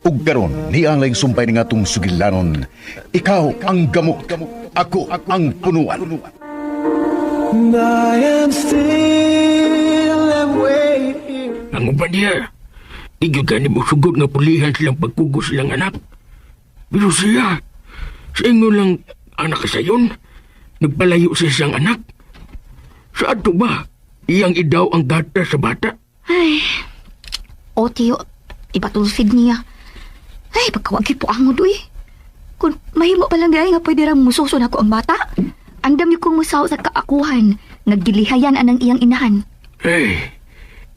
Ug karon niya lang sumpay ni ngatong sugilanon, ikaw ang gamot, ako ang punuan. And I am still and wait here. Ang uban niya, di gyud gani mo sugod nga pulihan silang pagkugos silang anak. Pero siya, sa ingon lang anak sayon, nagpalayo siya siyang anak. Sa ato ba, iyang idaw ang gata sa bata? Ay, o tiyo, ipatulfid niya. Ay, pagkawag po ang uy. Kung mahimo pa lang gay nga pwede ra mususon ako ang bata. Andam yung kong musaw sa kaakuhan, nagdilihayan anang iyang inahan. Ay,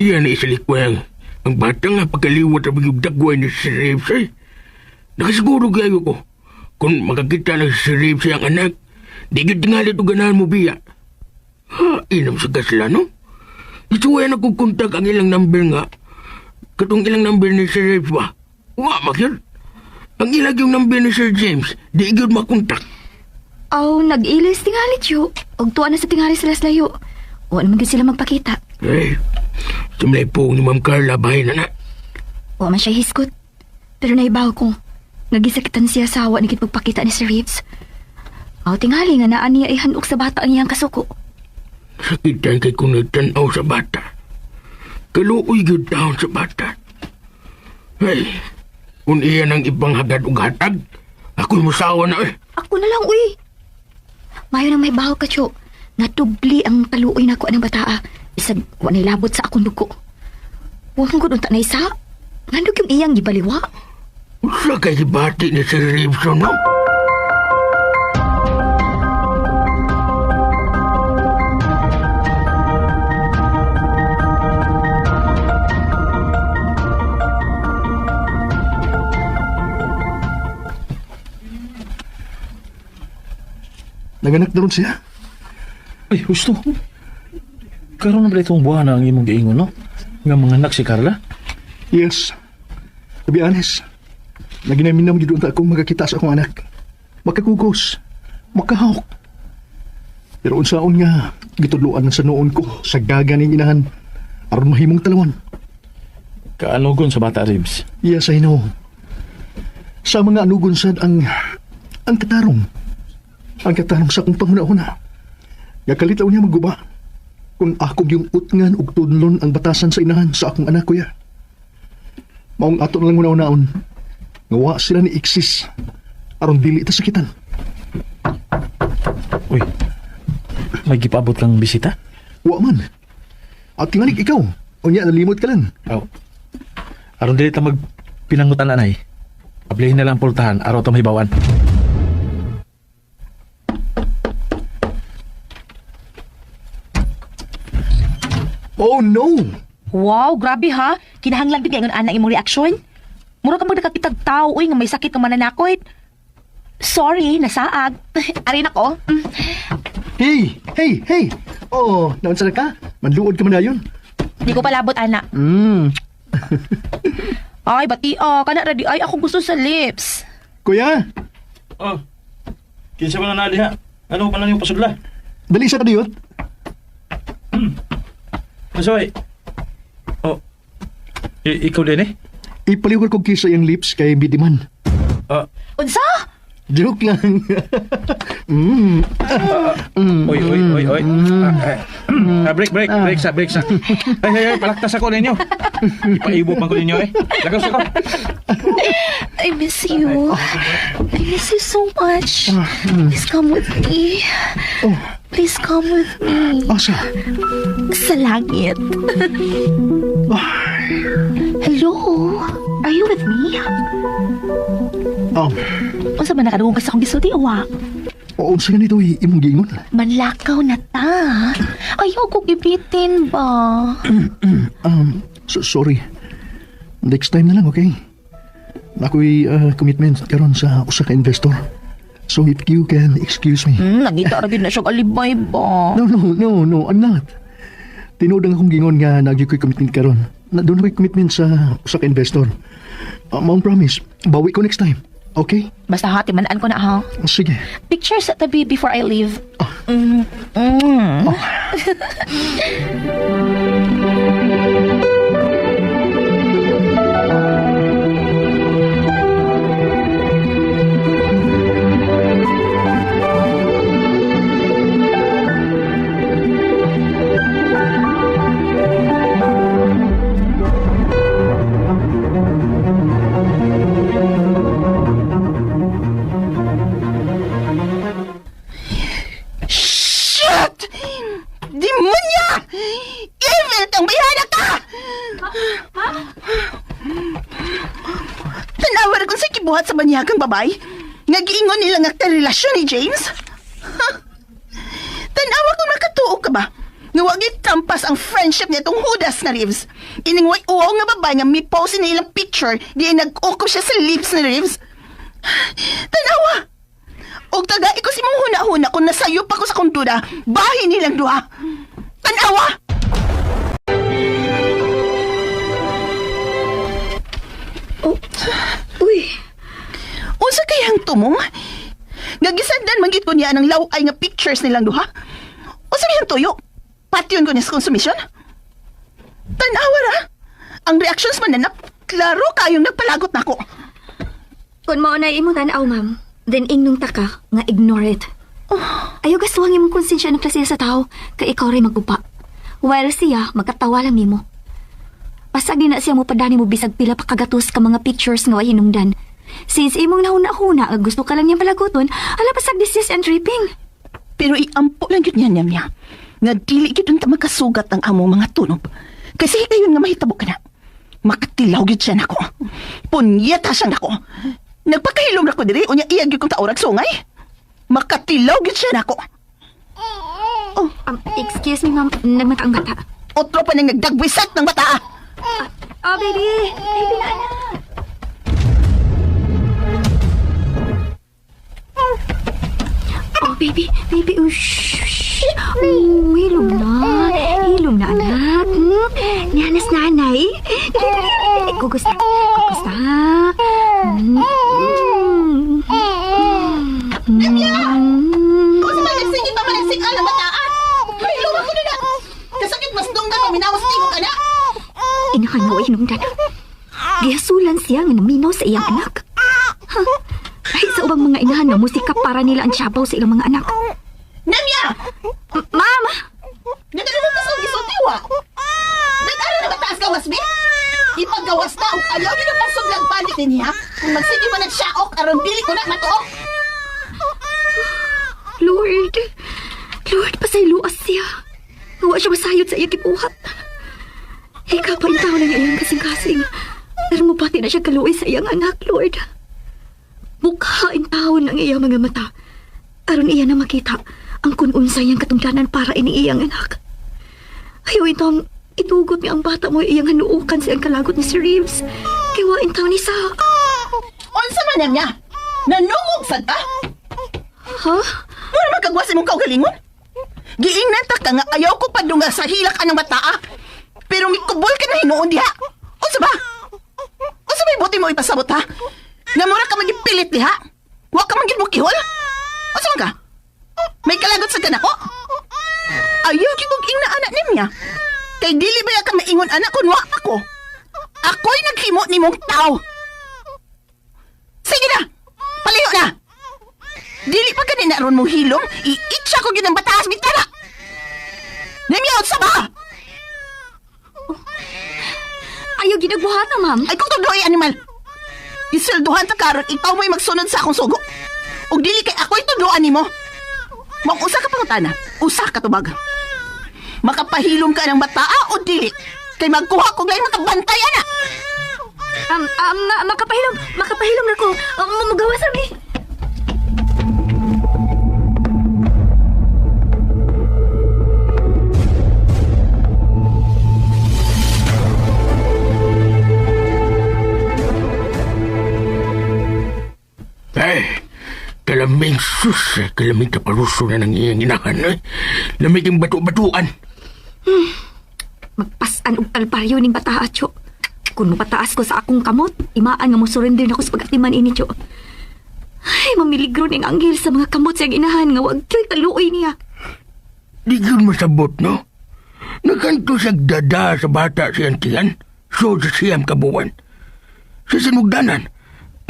iyan na isalikwang. Ang bata nga pagkaliwat ang mga dagway ni Sir Reeves ay. Nakasiguro gayo ko. Kung makakita lang si Sir Reeves siyang anak, di gid tingali ito ganahan mo biya. Ha, inam sa gasla, no? Isuwayan ako kontak ang ilang number nga. Katong ilang number ni Sir Reeves ba? Wa, makyun. Ang ilag yung number ni Sir James, di gyud makontak. Aw, nag-ilis tingali tiyo. Og tuwa na sa tingali sila sa layo. Wa naman gyud sila magpakita. Ay, sumlay po ni Ma'am Carla bahay na na. Wa man siya hiskot. Pero naibaw ko, nagisakitan siya sa wa ni magpakita ni Sir Reeves. Aw, tingali nga naa niya ihandok sa bata ang iyang kasuko. Sakitan kay kung nagtanaw sa bata. Kaluoy gyud taon sa bata. Ay, kung iya ng ibang hagad ug hatag, ako'y musawa na eh. Ako na lang, uy. Mayo nang may baho ka, Tiyo. Natubli ang kaluoy na ko ng bataa. Bisag, wa na'y labot sa akong dugo. Huwag ko unta na isa. Nandog yung iyang gibaliwa. Usa kay gibati ni Sir Ribson, no? Naganak na ron siya. Ay, husto. Karon na ba itong buwan ang imong giingon, no? Nga mga anak si Carla? Yes. To be honest, naginaminam gid unta akong magakita sa akong anak. Makakugos, makahawk. Pero unsaon nga gitudloan sa noon ko sa gaga ning inahan aron mahimong talawan. Kaanugon sa bata, Ribs. Yes, I know. Sa mga anugon sad ang katarong. Ang katarong sa akong panghuna-huna. Nga kalitaw niya magguba. Kung akong yung utngan ug tudlon ang batasan sa inahan sa akong anak, kuya. Maong ato na lang una-unaon. Nga wa sila ni exist. Aron dili ta sakitan. Uy, may gipaabot kang bisita? Wa man. At tingalig ikaw. Unya, nalimot ka lang. Aw. Aron dili ta magpinangutan anay. Ablihin na lang ang pultahan, araw ta mahibawan. Oh no! Wow, grabe ha. Kinahanglan gid ingon ana imong reaksyon. Mura ka magkakitag tao uy nga may sakit nga mananakot. Sorry, nasaag. Ari nako. Hey! Hey! Hey! Oh, naunsa na ka? Manluod ka man dayon. Di ko palabot ana. Ay, bati ah, kana ready. Ay, ako gusto sa lips. Kuya, Oh, kinsa man na diha? Ano pa lang yung pasudla? dali sa kadiyot. Masoy. Oh. Ikaw din eh? Ipaliwar kog kisa yung lips kay Bidiman. Ah, Unsa? Joke lang. oy, oy, oy, oy. Ah, ah, break, break, break sa, break sa. Ay, ay, ay, palaktas ako ninyo. Ipaibo pa ko ninyo eh. Lagaw sa ko. I miss you. I miss you so much. Please come with me. Please come with me. Asa? Sa langit. Hello? Are you with me? Unsa man nakadungog ka sa akong gisulti wa? Oo, unsa ganito imong giingon? Manlakaw na ta. Ayaw ko gibitin ba? So, sorry. Next time na lang, okay? Ako'y commitment karon sa usa ka investor. So if you can excuse me. Nagita ra gyud na siya alibay ba? No, no, no, no, I'm not. Tinuod ang akong gingon nga nagyo ko'y commitment karon. Na doon ako'y commitment sa usa ka investor. Maong promise, bawi ko next time. Okay? Basta ha, timanaan ko na ha. Sige. Picture sa tabi before I leave. Demonya! Evil kang bayhana ka! Tanawa ra kung sa kibuhat sa banyagang babay. Nga giingon nila nga karelasyon ni James. Ha? Tanawa kung makatuo ka ba? Nga wag tampas ang friendship niya tong Judas na Reeves. Ining way uwaw nga babae nga mi post ni ilang picture di ay nag-ukop siya sa lips ni Reeves. Tanawa! Og taga ko si mong huna-huna kung nasayop ako sa kong duda, bahin nilang duha. Tanawa! Oh. Uy, Unsa kayang tumong? Nga gisandan man gid ko niya ng laway nga pictures nilang duha. Unsa mayang tuyo? Patyon ko niya sa konsumisyon? Tanawa ra! Ang reactions man na klaro kayong nagpalagot nako. Kung mao na imong tan-aw, ma'am, then ingnong ta ka nga ignore it. Ayaw gasuwang imong konsensya ng klase sa tao kay ikaw ray magupa. While siya, magkatawa lang nimo. Pasag di na siya mo padani mo bisag pila pa kagatos ka mga pictures nga way hinungdan. Since imong nahuna-huna, nga gusto ka lang niyang palaguton, ala pasag this is and tripping. Pero iampo lang yun niya niya niya. Nga dili gyud unta makasugat ang among mga tunob. Kasi higayon nga mahitabo ka na. Makatilaw gyud siya nako. Punyeta siya nako. Nagpakahilom ra ko diri unya iya gyud kong taorag sungay. Makatilaw gyud siya nako. Excuse me, ma'am, nagmata ang bata. Otro pa nang nagdagwisat ng bata. Oh, baby! Baby na, anak! Oh, baby, baby, oh, shh, shh. Oh, hilom na. Hilom na, anak. Nanas nanay. Dali, dali, dali. Kugus na. Kugus na. Namya! Kung sa mga nagsige pa man nagsigal ang bata. Mahilom ako na na. Kasakit mas donggan maminawas tingog ka na. Inahan mo, hinungdan. Gihasulan siya nga naminaw sa iyang anak. Ha? Ay, sa ubang mga inahan na musika para nila ang tsabaw sa ilang mga anak. Namya! Ma'am! Nagkaroon ka sa gisulti wa. Nag-ara na ba taas gawas bi? Ipaggawas na og ayaw gyud ang pasuglag balik niya. Kung magsige man nagsiyaok aron dili ko na matuok. Lord! Lord, pasayloas siya. Nga wa siya masayod sa iyang gibuhat. Ikaw pa rin tao lang iyang kasing-kasing. Pero mupati na siya kaluoy sa iyang anak, Lord. Mukhain taon ang iyang mga mata. Aron iya na makita ang kun-unsa iyang katungdanan para ini iyang anak. Ayaw itong itugot nga ang bata mo iyang hanuukan sa iyang kalagot ni Sir Reeves. Kay wa taon ni sa... Unsa man niya? Nanungog sad ka? Ha? Mura man kagwas imong kaugalingon? Giingnan ta ka nga ayaw ko padunga sa hilak anang bata. Pero mikubol ka na hinuon diha. Unsa ba? Unsa may buti mo ipasabot ha? Nga mura ka magipilit diha? Wa ka man gid mo kihol? Unsa man ka? May kalagot sa kanako? Ayaw gyud kog ingna anak niya. Kay dili ba ka maingon anak kun wa ako? Ako'y naghimo nimong tao. Sige na! Paliho na! Dili pa kanina ron mo hilom, iitsa ko gyud ang bataas bitana. Nimya sa ba? Ayaw ginagbuhata, ma'am. Ay kung tudoy animal. Isulduhan ta karon ikaw mo'y magsunod sa akong sugo. Ug dili kay ako'y tuduan nimo. Mong usa ka pangutana, usa ka tubag. Makapahilom ka ng bataa o dili? Kay magkuha ko lain makabantay ana. Makapahilom, makapahilom na ko. Mugawas mi. Ay, kalaming sus, eh, kalaming kaparuso na ng iyang inahan. Eh. Lamig ang batu-batuan. Magpasan og kalbaryo ning bataa, Cho. Kung mapataas ko sa akong kamot, imaan nga mo surrender na ko sa pag-atiman ini, Cho. Ay, mamiligro ning anghel sa mga kamot sa iyang inahan nga wag kyo'y kaluoy niya. Di yun masabot, no? Nagkanto siya dada sa bata siyang tiyan, so sa siyam kabuwan. Sa sinugdanan,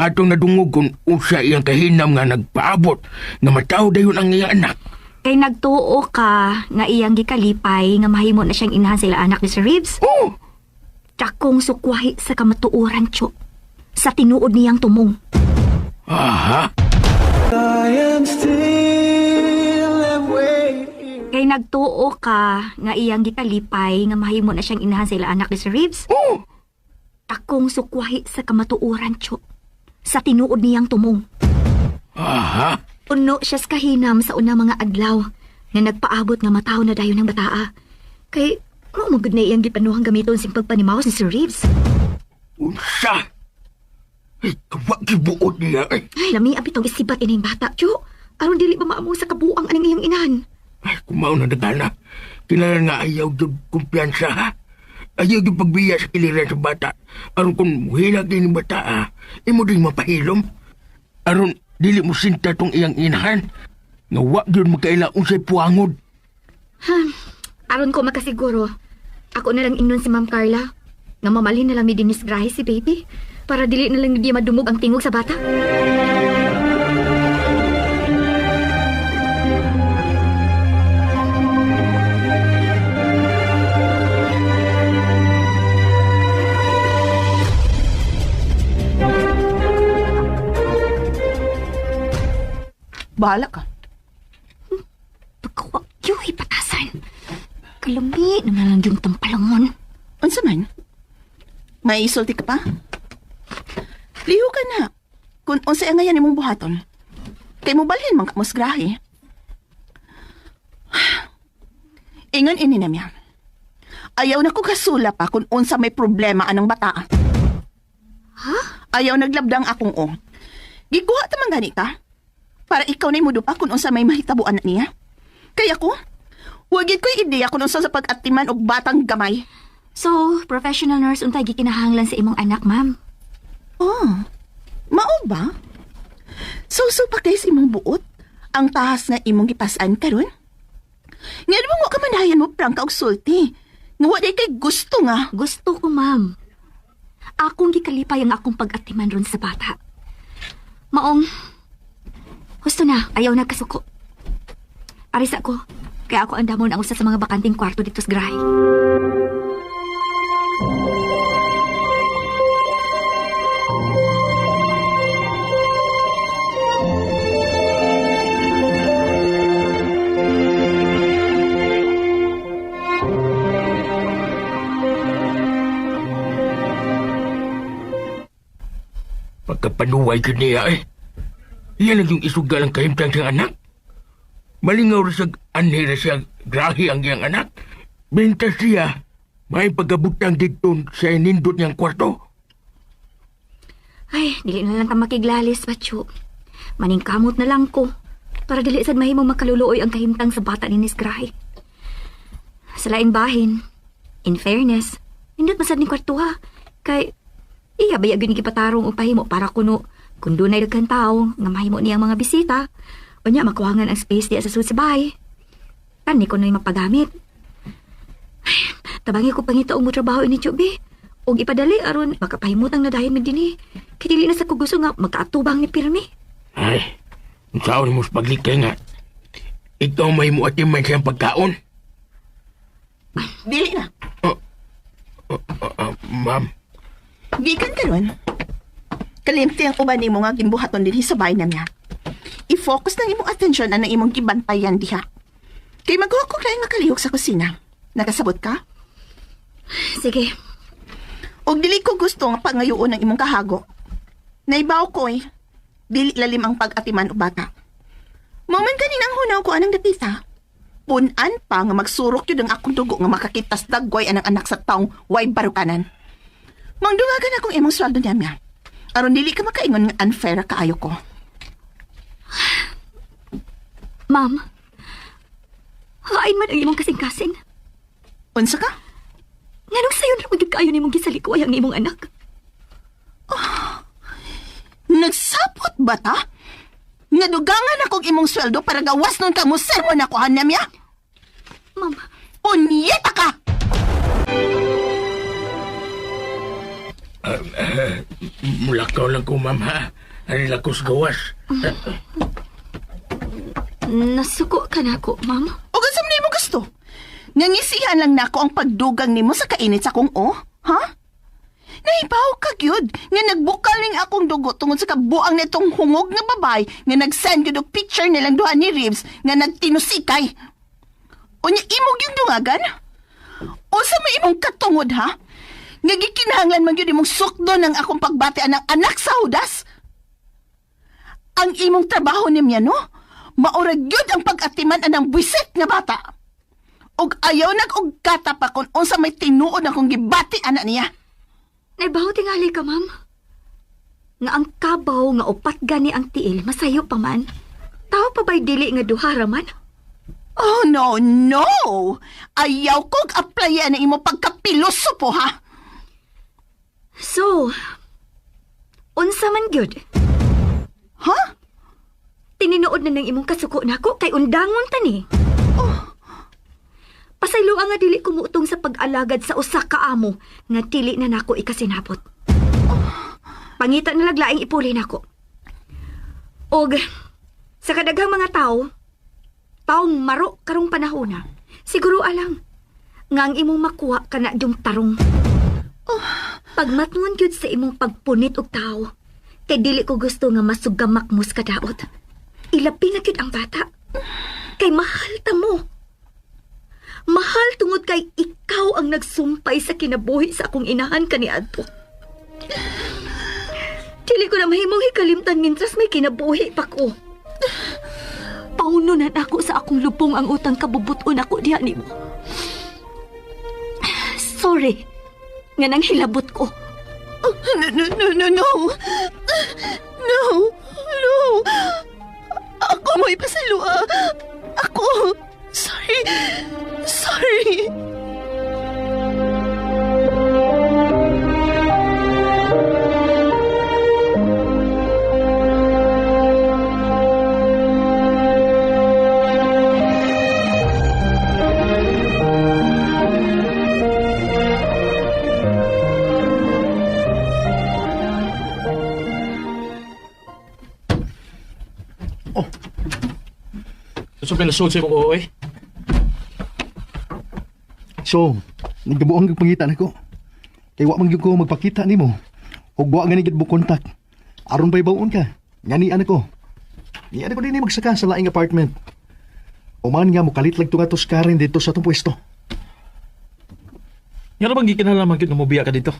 atong nadungog kung usa iyang kahinam nga nagpaabot nga mataw dayon ang iyang anak. Kay nagtuo ka nga iyang gikalipay nga mahimo na siyang inahan sa ila anak ni Sir Reeves. Oh! Dakong sukwahi sa kamatuoran, Cho. Sa tinuod niyang tumong. Aha! I am still and wait. Kay Kay nagtuo ka nga iyang gikalipay nga mahimo na siyang inahan sa ila anak ni Sir Reeves. Oh! Akong sukwahi sa kamatuoran, Chu. Sa tinuod niyang tumong. Aha! Puno siya sa kahinam sa unang mga adlaw nga nagpaabot nga mataw na dayon ng bataa. Kay mao man gud na iyang gipanuhang gamiton sing pagpanimaw ni Sir Reeves. Unsa? Ay, kawa gibuot niya eh. Ay, lami ang bitong isibat ining bata, Chu. Aron dili ba maamo sa kabuang aning iyang inahan? Ay, kumaon na dagana. Kinahanglan nga ayaw jud kumpiyansa ha. Ayaw jud pagbiya sa kiliran sa bata. Aron kung muhilag din yung bata ha, imo din mapahilom. Aron dili mo sinta tong iyang inahan. Nga wa jud makaila unsay puangod. Aron ko makasiguro, ako na lang ingnon si Ma'am Carla. Nga mamalhin na lang ni Denise Grahe si baby. Para dili na lang di madumog ang tingog sa bata. Bahala ka. Pagkawa, yuhi patasan. Kalami naman lang yung tampalangon. Unsa man? May isulti ka pa? Liho ka na. Kung unsa ang ngayon imong buhaton. Kay mo balhin man ka grahe. Ingon ini na niya. Ayaw na ko kasula pa kung unsa may problema anang bata. Ha? Ayaw naglabdang akong o. Giguha ta man gani ka. Para ikaw na mudo pa kung unsa may mahitabuan na niya. Kaya ko, wagid ko'y ideya kung unsa sa pag-atiman og batang gamay. So, professional nurse untay gikinahanglan sa imong anak, ma'am. Oh, mao ba? So, so pa kay sa imong buot, ang tahas nga imong gipasan karon? Nga mo ka manayan mo prangka og sulti. Nga wa day kay gusto nga. Gusto ko, ma'am. Akong gikalipay ang akong pag-atiman ron sa bata. Maong, gusto na, ayaw na kasuko. Arisa ko, kaya ako andamon ang usa sa mga bakanting kwarto dito sa grahe. Pagkapanuway jud niya eh. Iyan lang yung isugal ang kahimtang siyang anak. Malingaw ra siya, anhi ra siya, grahi ang iyang anak. Benta siya, may pagkabutang dito sa nindot niyang kwarto. Ay, dili na lang ka makiglalis, Pacho. Maningkamot na lang ko. Para dili sad mahimong makaluluoy ang kahimtang sa bata ni Miss Grahe. Sa laing bahin, in fairness, nindot masad ni kwarto ha. Kay, iya ba gyud gipatarong og pahimo para kuno kung dunay daghan tawo nga mahimo niyang mga bisita, unya makuhangan ang space diya sa sud sa bahay. Kani ko na'y mapagamit. Ay, tabangi ko pangita og motrabaho ini Chubi. Og ipadali aron makapahimutang na dayon mi dinhi. Kay dili na sa ko gusto nga magkaatubang ni pirmi. Ay, ang saon mo sa paglikay nga. Ikaw may muatiman siyang pagkaon. Dili na. Ah, ma'am, Gikan karon. Kalimti ang uban nimo nga gimbuhaton dinhi sa bahay niya. I-focus nang imong atensyon anang imong gibantayan diha. Kay maghuwa ko laing makalihok sa kusina. Nakasabot ka? Sige, Og dili ko gusto nga pangayoon ang imong kahago. Naibaw ko eh. Dili lalim ang pag-atiman o bata. Moment kanin ang hunaw ko anang dapita. Punan pa nga magsurok yun ang akong dugo nga makakitas dagway anang anak sa taong way barukanan. Mangdungagan akong imong sweldo niya niya. Aron dili ka makaingon nga unfair kaayo ko. ma'am. Hain man ang imong kasing-kasing. Unsa ka? Nganong sayon ra magyud kaayo nimong gisalikoy ang imong anak? Nagsapot ba ta? Nga dugangan akong imong sweldo para gawas nun ka mo sermon ako hanam ya? Ma'am, Punyeta ka! Mulakaw lang ko, ma'am, ha? Ari lang ko sa gawas. nasuko ka na ako, ma'am. O kung saan mo gusto? Ngangisihan lang nako ang pagdugang nimo sa kainit sa kong o, ha? Nahibaw ka gyud nga nagbukal ning akong dugo tungod sa kabuang nitong hungog nga babay nga nagsend gyud og picture nilang duha ni Reeves nga nagtinusikay. Unya imong yung dungagan? Unsa may imong katungod ha? Nga gikinahanglan man gyud imong sukdon ang akong pagbati ang anak sa hudas? Ang imong trabaho ni no? Maura gyud ang pag-atiman anang buwisit nga bata. Og ayaw nag og kata pa kung unsa may tinuod akong gibati anak niya. Naibaw tingali ka, ma'am. Nga ang kabaw nga upat gani ang tiil, masayo pa man. Tao pa ba'y dili nga duha ra man? Oh, no, no! Ayaw kog applyan ang imong pagkapilosopo, ha? So, unsa man gyud? Ha? Tininood na ng imong kasuko nako kay undangon ta ni. Oh. Pasaylo nga dili kumutong sa pag-alagad sa usa ka amo nga dili na nako ikasinabot. Pangita na laglaing ipuli nako. Og sa kadaghang mga tao, taong maro karong panahona, siguro alang nga ang imong makuha kana yung tarong. Pagmatngon gyud sa imong pagpunit og tao, kay dili ko gusto nga masugamak mo sa kadaot. Ilabi na gyud ang bata. Kay mahal ta mo. Mahal tungod kay ikaw ang nagsumpay sa kinabuhi sa akong inahan kaniadto. Dili ko na mahimong hikalimtan mintras may kinabuhi pa ko. Paununan ako sa akong lubong ang utang kabubuton ako diha nimo. Sorry, nga nang hilabot ko. Oh, no, no, no, no, no. No, no. Ako mo ipasalua. Ako. Sorry. Sorry. So, pinasod sa imong oo, eh. So, nagdabuang gyud pangita nako. Kay wa man gyud ko magpakita nimo. Ug wa gani gyud mo kontak. Aron bay bawon ka. Ngani ana ko. Ni ana ko dinhi magsaka sa laing apartment. Uman nga mokalit lag tunga tos Karen dito sa atong pwesto. Nga bang gikinahanglan man gyud nga mobiya ka dito?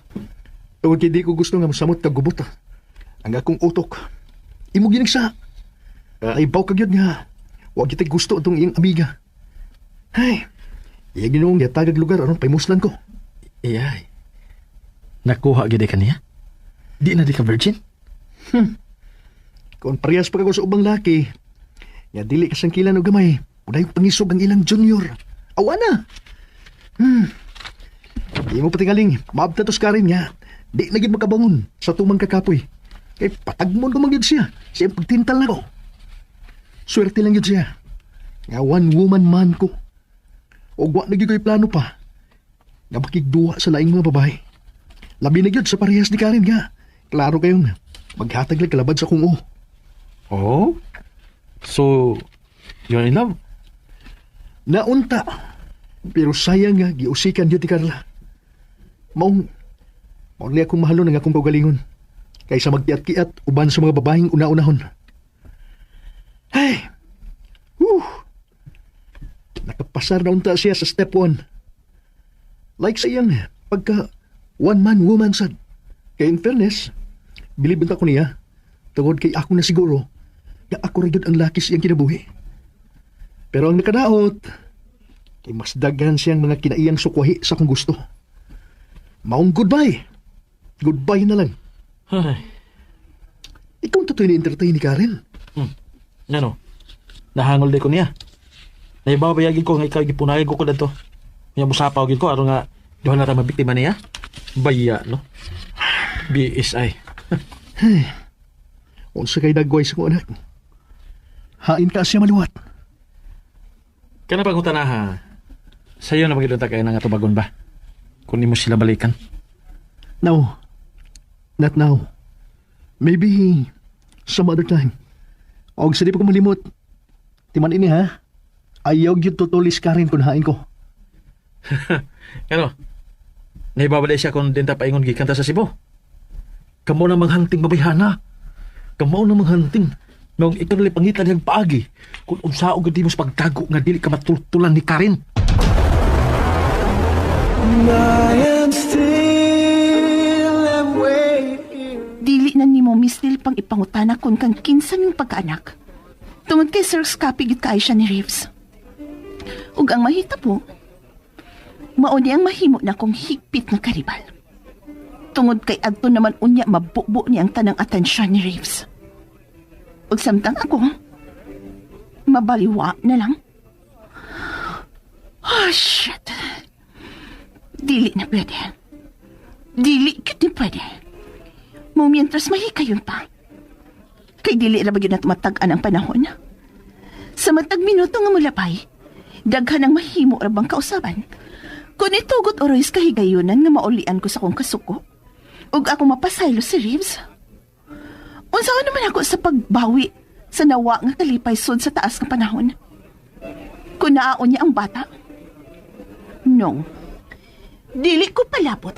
Tungod kay di ko gusto nga mosamot kag gubot. Ah. Ang akong utok. Imo ginigsa. Ay baw ka gyud nga. Wa kitay gusto atong iyang amiga. Hay. Iya Ginoong yatagag lugar aron paymuslan ko. Iyay. Nakuha gyud ka niya? Di na di ka virgin? Kung parehas pa ko sa ubang laki, nga dili ka sangkilan og gamay, uday pangisog ang ilang junior. Awa na. Di mo patingaling, maabta tos karin nga. Di na gid makabangon sa tumang kakapoy. Kay patagmon ko man gyud siya. Siya ang pagtintal nako. Swerte lang gyud siya. Nga one woman man ko. Og wa na gyud ko'y plano pa. Nga makigduwa sa laing mga babae. Labi na gyud sa parehas ni Karen nga. Klaro kayong maghatag lang kalabad sa kung o. Oh? So, you're in love? Naunta. Pero sayang nga, giusikan gyud ni Carla. Maong, maong niya akong mahalon ang akong kaugalingon. Kaysa magkiat-kiat uban sa mga babaeng una-unahon. Ay! Whew! Nakapasar na unta siya sa step 1. Like sa iyang pagka one man woman sad. Kay in fairness, bilib unta ko niya. Tungod kay ako na siguro nga ako ra gyud ang laki sa iyang kinabuhi. Pero ang nakadaot, kay mas daghan siyang mga kinaiyang sukwahi sa akong gusto. Maong goodbye. Goodbye na lang. Ay. Ikaw ang totoo ni-entertain ni Karen. Ngano? Nahangol di ko niya. Naibaw bayagin ko nga ikaw gipunayag ko ko dadto. Nya musapaw gid ko aron nga duha na ra mabiktima niya. Baya no. BSI. Unsa kay dagway sa akong anak. Hain ka siya maluwat. Kana pangutana ha. Sayo na magidunta kay nga tubagon ba? Kung nimo sila balikan. No. Not now. Maybe some other time. Og sa di pa ko malimot. Timan ini ha. Ayaw gyud tutulis Karen kung hain ko. Ano? Naibabalik siya kung dinta paingon gikan ta sa Cebu. Kamo na manghunting babayhana. Kamo na manghunting. Noong ikaw nalipangita niyang paagi. Kung unsaon gud mo sa pagtago nga dili ka matultulan ni Karen. And I am still and wait here. Dili na nimo mistil pang ipangutana kun kang kinsa ning pagkaanak. Tungod kay Sir Scappy gid kaayo siya ni Reeves. Ug ang mahitabo, mao ni ang mahimo na kong higpit nga karibal. Tungod kay adto naman unya mabubo ni ang tanang atensyon ni Reeves. Ug samtang ako, mabaliwa na lang. Oh, shit. Dili na pwede. Dili gid ni pwede. Mo mientras mahikayon pa. Kay dili ra ba gyud na tumatag-an ang panahon? Sa matag minuto nga mulapay, daghan ang mahimo ra bang kausaban. Kun itugot oroys kahigayunan nga maulian ko sa akong kasuko, ug ako mapasaylo si Reeves. Unsa naman ako sa pagbawi sa nawa nga kalipay sud sa taas nga panahon? Kung naaon niya ang bata? No. Dili ko palabot.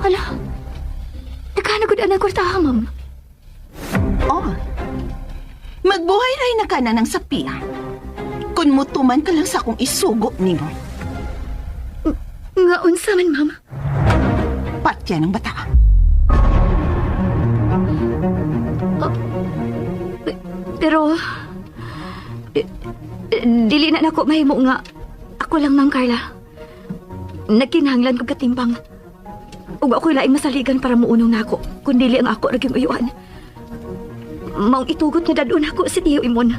Hala. Naghanagod anang kwartaha, ma'am. Oh. Magbuhay ray na ka na ng sapiya. Kung mutuman ka lang sa akong isugo nimo. Nga unsa man, ma'am. Patya ng bata. Pero dili na nako mahimo nga ako lang, Ma'am Carla. Nagkinahanglan kog katimbang. Ug ako'y laing masaligan para muunong nako, kun dili ang ako ra gyud uyuan. Maong itugot nga dadon ako si Tio Imon.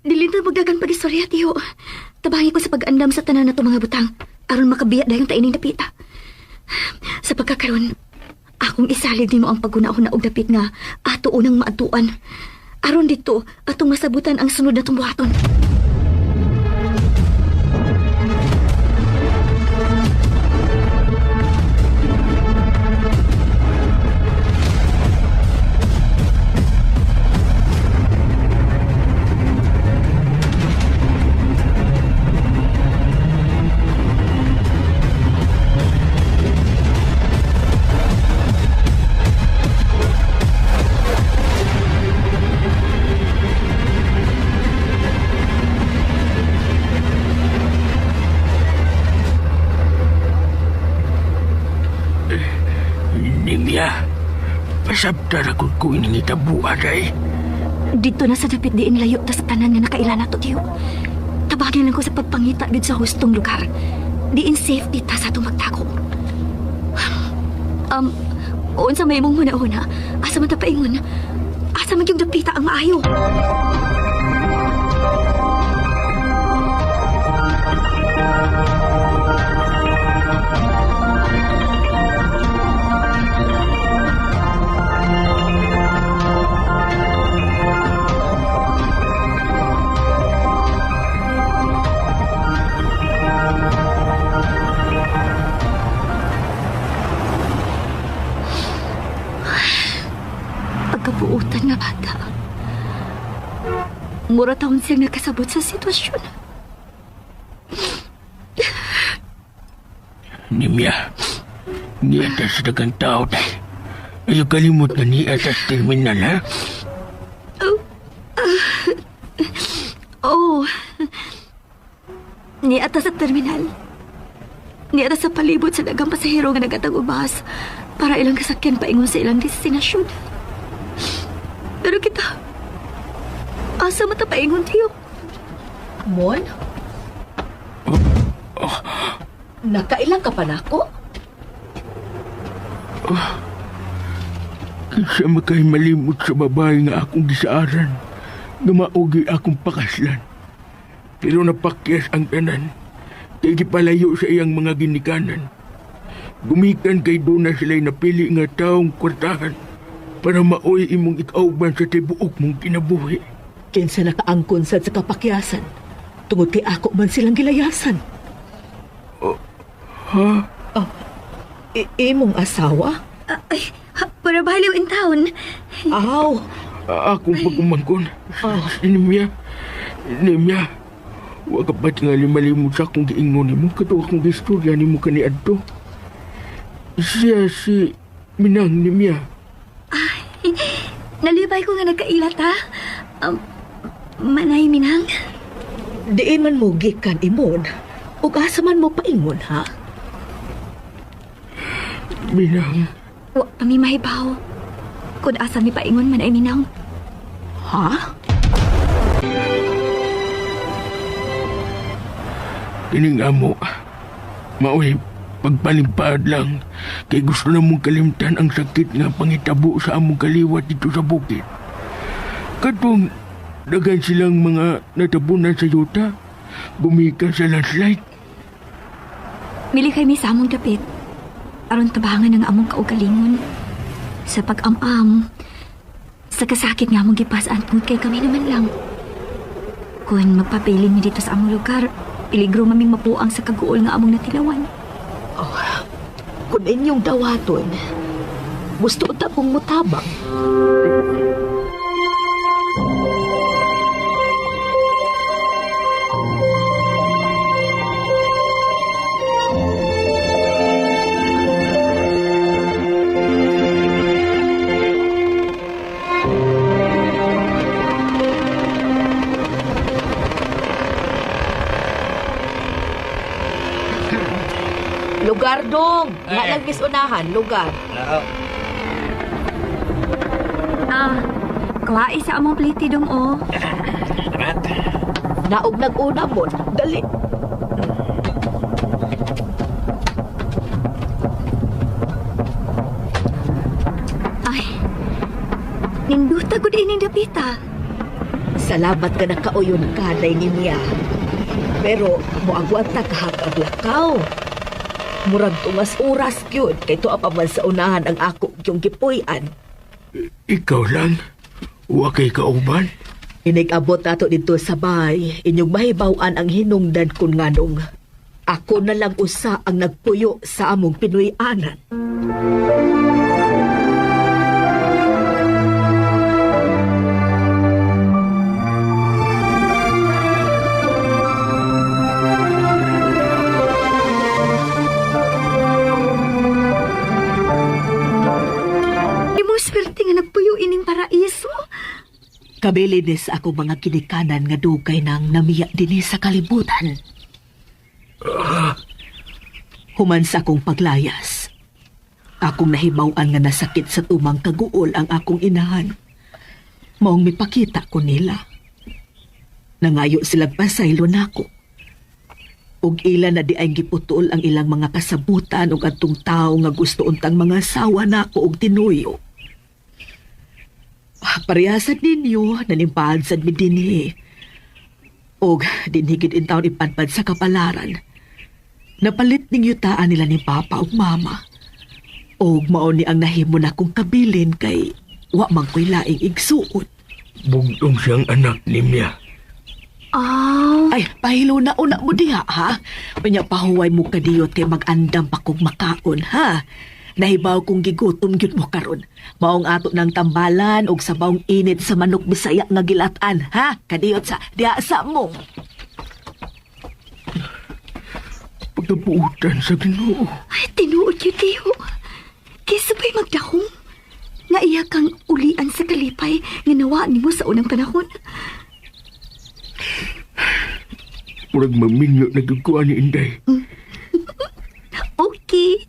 Dili na magdagan pag-istorya, Tiyo. Tabangi ko sa pag-andam sa tanan na mga butang aron makabiya dayong taining dapita. Sa pagkakaron, akong isalig nimo ang paghuna-huna og dapit nga ato unang maadtuan. Aron dito atong masabutan ang sunod na tumbuhaton. Nimya, pasabtar ako ko ining itabuan ay. Dito na sa dapit diin layo ta sa tanan nga nakaila nato, Tiyo. Tabangin lang ko sa pagpangita gid sa hustong lugar. Diin safe dita sa atong magtago. Unsa may imong huna-huna, asa man ta paingon? Asa man yung dapita ang maayo? Pagkabuutan nga bata. Mura taon siyang nakasabot sa sitwasyon. Nimya, niya ta sa dagang tao tay. Ayaw kalimot na niya sa terminal, ha? Oh. Niya ta sa terminal. Niya ta sa palibot sa dagang pasahero nga nagatag ubas para ilang kasakyan paingon sa ilang destinasyon. Pero kita, asa mata paingon, Tiyo? Mon? Nakailang ka pa nako? Kinsa makay malimot sa babae nga akong gisaaran, nga maugi akong pakaslan. Pero napakyas ang tanan, kay gipalayo sa iyang mga ginikanan. Gumikan kay doon na sila'y napili nga taong kwartahan para maoy imong ikauban sa tibuok mong kinabuhi. Kinsa nakaangkon sad sa kapakyasan. Tungod kay ako man silang gilayasan. Ha? Oh, imong asawa? Ay, para baliw in town. Aw. Akong pagumangkon. Nimya. Nimya. Wa ka pa tingali malimot sa akong giingon nimo kato akong gistorya nimo kaniadto. Siya si Minang Nimya. Nalipay ko nga nagkailat ha. Manay Minang. Diin man mo gikan imon, ug asa man mo paingon ha? Minang. Wa pa mi mahibaw. Kung asa mi paingon man ay Minang. Ha? Kining amo. Maoy pagpalimpad lang kay gusto na mong kalimtan ang sakit nga pangitabo sa among kaliwat dito sa bukid. Katong daghan silang mga natabunan sa yuta, gumikan sa landslide. Mili kay mi sa among dapit. Aron tabangan ang among kaugalingon. Sa pag-am-am, sa kasakit nga among gipas-an tungod kay kami naman lang. Kung magpapilin mi dito sa among lugar, peligro maming mapuang sa kaguol nga among natilawan. Oh, kung inyong dawaton, gusto ta kong mutabang. Lugar dong. Nga lang misunahan, lugar. Kuhae sa among plite dong o. Naog nag-una mo. Dali. Ay, ninduta gud ining dapita. Salamat ka nakauyon ka, day niya. Pero moagwanta ka hagag lakaw. Murag tungas oras gyud kay tuwa pa man sa unahan ang ako yung gipuy-an. Ikaw lang? Wa kay kauban? Inig-abot nato dito sa bay, inyong mahibaw-an ang hinungdan kun nganong. Ako na lang usa ang nagpuyo sa among Pinoy-anan. Imong swerte nga nagpuyo ining paraiso. Kabilin sa akong mga ginikanan nga dugay nang namiya dinhi sa kalibutan. Human sa akong paglayas, akong nahibaw-an nga nasakit sa tumang kaguol ang akong inahan. Maong mipakita ko nila. Nangayo silang pasaylo nako. Ug ila na di ay giputol ang ilang mga kasabutan ug adtong tawo nga gusto untang mga sawa nako og tinuyo. Parehasad ninyo, nanimpahad sad mi dinhi. Og dinhi gid intawon ipadpad sa kapalaran. Napalit ning yutaan nila ni Papa ug Mama. Og mao ni ang nahimo nakong kabilin kay wa man ko'y laing igsuon. Bugtong siyang anak ni Mia. Ay, pahilo na una mo diha, ha? Unya pahuway mo kadiyot kay mag-andam pa kong makaon, ha? Nahibaw kong gigutom gyud mo karon. Maong ato ng tambalan og sabawng init sa manok Bisaya nga gilatan, ha? Kadiyot sa diha sa mong. Pagkabuutan sa Ginoo. Ay, tinuod yun, Tiyo. Kesa ba'y magdahong? Nga iya kang ulian sa kalipay nga nawa nimo sa unang panahon. Murag maminyo na gyud ko ani Inday. Okay.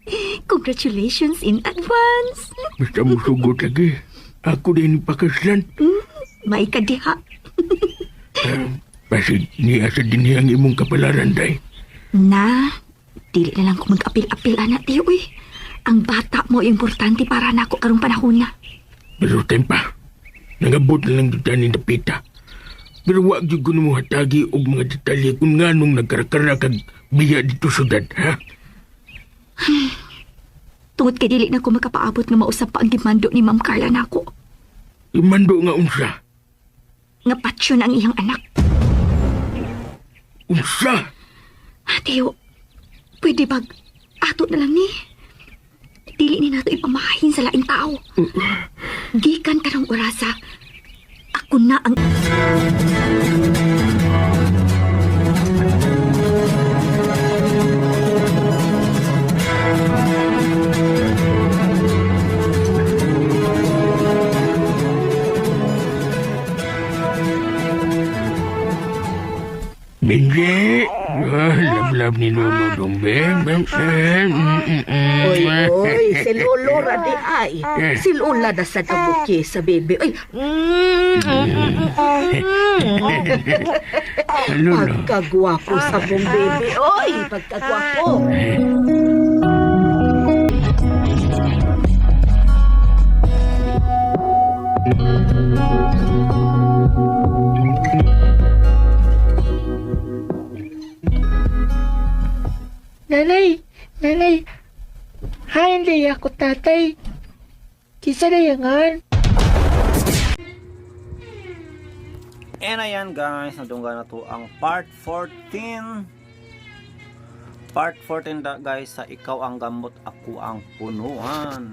Congratulations in advance. Basta musugot lagi. Ako din pakaslan. May kadiha. Basig niya sa dinhi ang imong kapalaran, Day. Na, dili na lang ko mag-apil-apil, anak, Tiyo, uy. Ang bata mo importante para nako karong panahon na. Pero tempa, nangabot na lang kita ni Dapita. Pero wag jud ko nimo hatagi og mga detalye kung nganong nagkarakara kag biya dito syudad, ha? Tungod kay dili na ko makapaabot nga mausap pa ang gimando ni Ma'am Carla nako. Imando nga unsa. Nga patsyon ang iyang anak. Unsa? Tiyo, pwede bag ato na lang ni. Dili ni nato ipamahin sa laing tao. Gikan karong orasa, ako na ang... Benji! Love-love ni Lolo dong, Ben. Oy, oy, si Lolo ra di ay. Si Lola na sad ang buki sa bebe. Oy. Lolo. Pagkagwapo sa mong bebe. Oy, pagkagwapo. Nanay, nanay, hain day ako tatay. Kisa dayangan. And ayan guys, nadungga na to ang part 14. Part 14 da guys sa Ikaw ang Gamot, Ako ang Punuan.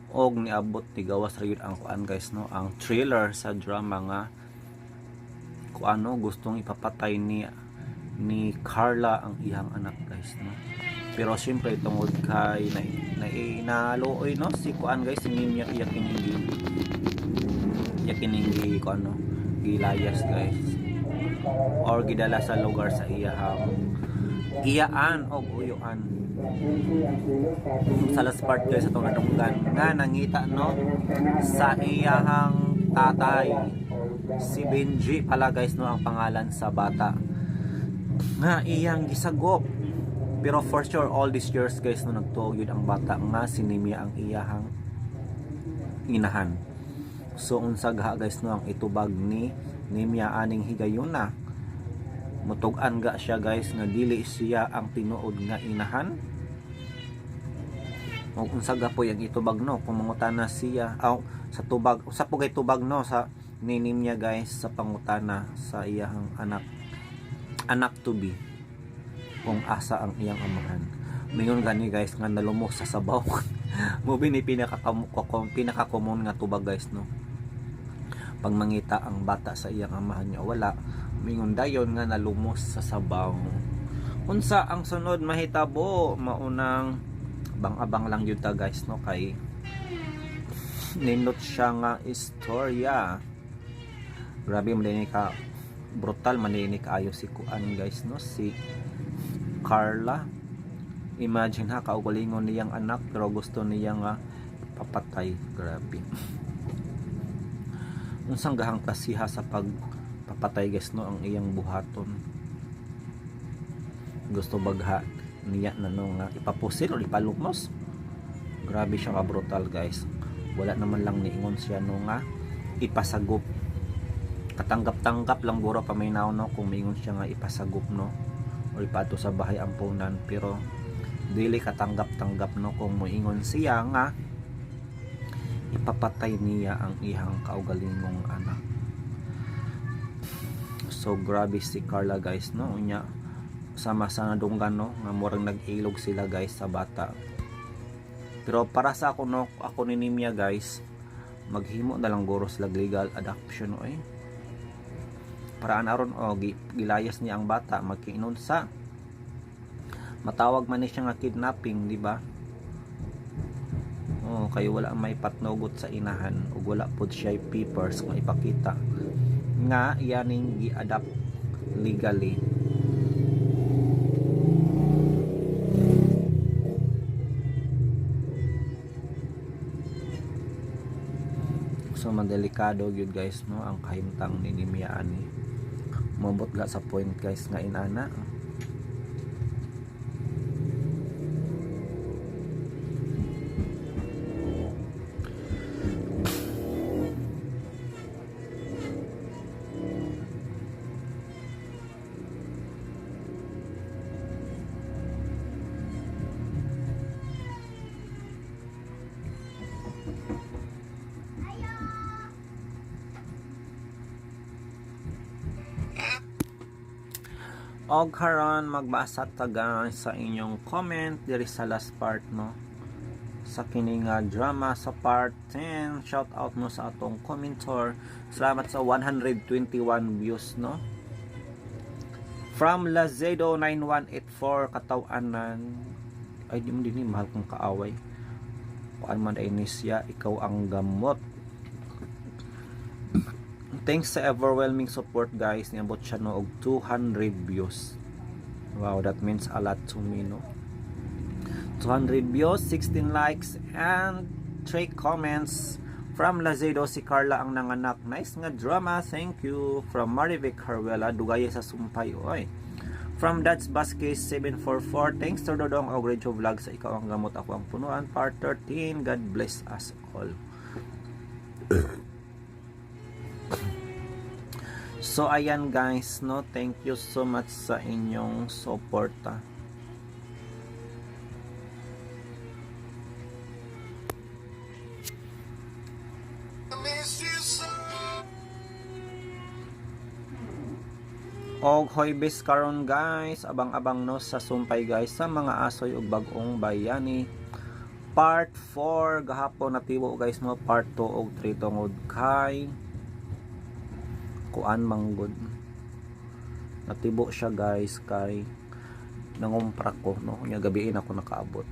Og niabot ni gawas ra yun ang kuan guys no, ang thriller sa drama nga kuano gustong ipapatay ni Carla ang iyang anak guys no. Pero syempre tungod kay naluoy no si kuan guys, si Mimya iya kiningi kuan no, gilayas guys or gidala sa lugar sa iyahang iyaan og uyuan. Sa last part guys atong nadunggan nga nangita no sa iyahang tatay, si Benji pala guys no ang pangalan sa bata nga iyang gisagop. Pero for sure all these years guys no nagtuog yun ang bata nga si Nimia ang iyahang inahan. So unsa gaha guys no ang itubag ni Nimia aning higayuna, mutug-an ga siya guys nga dili siya ang tinuod nga inahan. Og unsa ga po ang itubag no kung mangutana siya aw sa tubag, usa po kay tubag no sa ni Nimia guys sa pangutana sa iyahang anak to be kung asa ang iyang amahan. Mingon gani guys nga nalumos sa sabaw. Mo bini pinaka-common nga tubag guys no. Pag mangita ang bata sa iyang amahan niya wala, mingon dayon nga nalumos sa sabaw. Unsa ang sunod mahitabo? Maunang abang-abang lang yun ta guys no kay nindot siya nga istorya. Grabe man din ka brutal man din kaayo si kuan guys no, si Carla. Imagine ha, kaugalingon niyang anak pero gusto niya nga papatay. Grabe. Unsang gahang klasiha sa pagpapatay guys no ang iyang buhaton. Gusto bagha niya na no nga ipapusil o ipalumos. Grabe siya ka brutal guys. Wala naman lang niingon siya no nga ipasagop. Katanggap-tanggap lang guro paminaw no kung miingon siya nga ipasagop no o ipato sa bahay ampunan, pero dili katanggap-tanggap no kung moingon siya nga ipapatay niya ang iyang kaugalingong anak. So grabe si Carla guys no, unya sama sa nadunggan no nga murag nag-ilog sila guys sa bata. Pero para sa ako no, ako ni Nimia guys, maghimo na lang guro sila legal adoption oy. Paraan aron o gilayas niya ang bata, magkiinon sa matawag man ni siya nga kidnapping, di ba? Oh, kayo wala may patnugot sa inahan ug wala pod siya papers kung ipakita nga iyaning gi-adopt legally. So mandelikado gyud guys no ang kahimtang ni Nimia ani. Mobot ga sa point guys nga inana. Og karon magbasa ta guys sa inyong comment diri sa last part, no, sa kini nga drama sa part 10. Shout out no sa atong commentor. Salamat sa 121 views, no. From Lazedo 9184, katawanan ay di mo din mahal kong kaaway, kuan man ay ni siya, ikaw ang gamot. Thanks sa overwhelming support, guys. Niabot siya, no, og 200 views. Wow, that means a lot to me, no. 200 views, 16 likes and 3 comments. From Lazedo, si Carla ang nanganak, nice nga drama, thank you. From Marivic Harwela, dugay sa sumpay oy. From Dads Basket 744, thanks to Dodong og Radio Vlog sa Ikaw ang Gamot, Ako ang Punuan part 13. God bless us all. So ayan guys, no, thank you so much sa inyong suporta. Og Huwebes karon guys, abang-abang no sa sumpay guys sa mga asoy ug bag-ong bayani. Part 4 gahapon natiwo guys mo part 2 ug 3 tungod kay kuan manggod. Natibo siya guys kay nangumpra ko, no, nya gabiin ako nakaabot.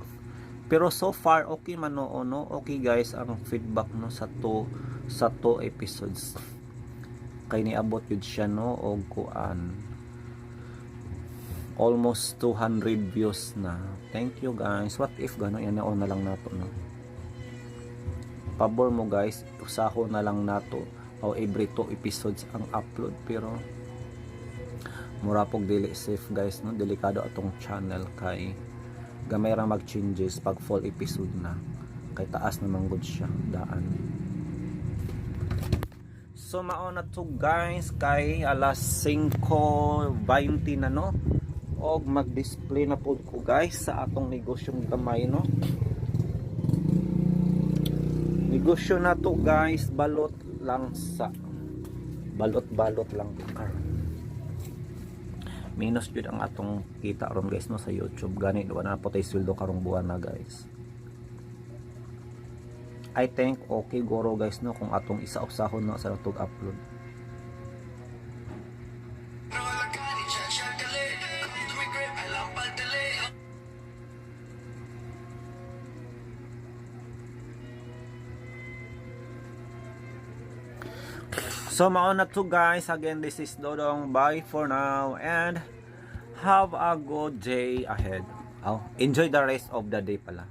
Pero so far okay man no, no, okay guys ang feedback no sa 2 episodes. Kay niabot yun siya no og kuan almost 200 views na. Thank you guys. What if gano yan na lang nato, no? Pabor mo guys, usaho na lang nato o every 2 episodes ang upload, pero mura pog dili safe guys, no, delikado atong channel kay gamay ra mag changes pag full episode na kay taas naman gud siya daan. So mao na to guys kay alas 5:20 na, no, og mag-display na pod ko guys sa atong negosyong gamay, no. Negosyo na to guys, balot lang sa balot-balot lang karon. Minus jud ang atong kita ron guys no sa YouTube, gani wala na po tay sweldo karong buwan na guys. I think okay goro guys no kung atong isa-usahon no sa atong upload. So mao na to guys. Again, this is Dodong. Bye for now and have a good day ahead. Oh, enjoy the rest of the day pala.